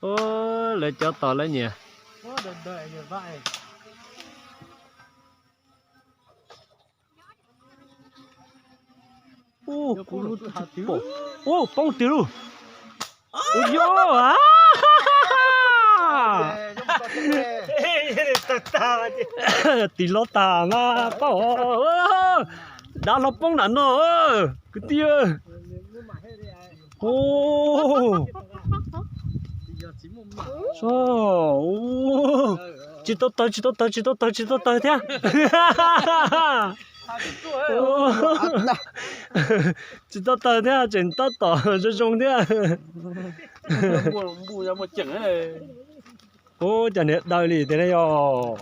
Lawv cov tos lawv nyiam. Ub, kuv lub twb tsis pom. Ub, poob twg lauj? Ub, yog a. Tis hlob tag mas pab. Dav hlob poob nram no kwv tij. Tsis tau tawg, tsis tau tawg, tsis tau tawg, tsis tau tawg thiab. Tsis tau tawg thiab, tseem tab tom zoo zoo thiab. Ub, cas niag daws li tiag ne yog.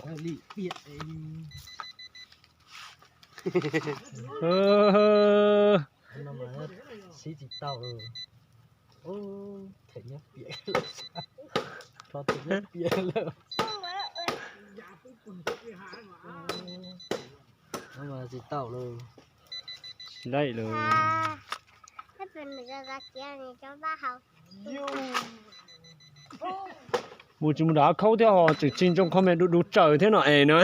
Siv tsis tau. Them nyob piam, them nyob piam lawm. Tsis tau lawm. Tsis laij lawm. Mus tsis mus nram khaub thiab ho tseem tsis ntsoov qhov me du du tsaws thiab no es no.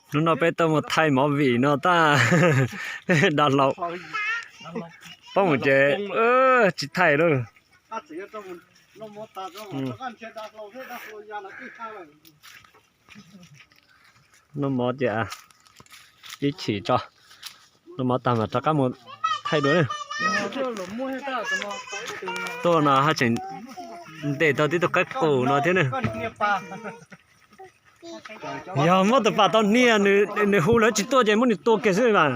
Hnub no peb tuaj mus thaij movie no tab, dav hlau poob ces tsis thaij lawm. Noj mov ces ib chim tso, noj mov tag mas rov qab mus thaij dua na. Tuaj no haj tseem ntes tau tib tug qaib qus no thiab na. Yog muab tus pam tau hnia, nws hu lawv tsis tuaj ces muab nws tua kiag xwb mas.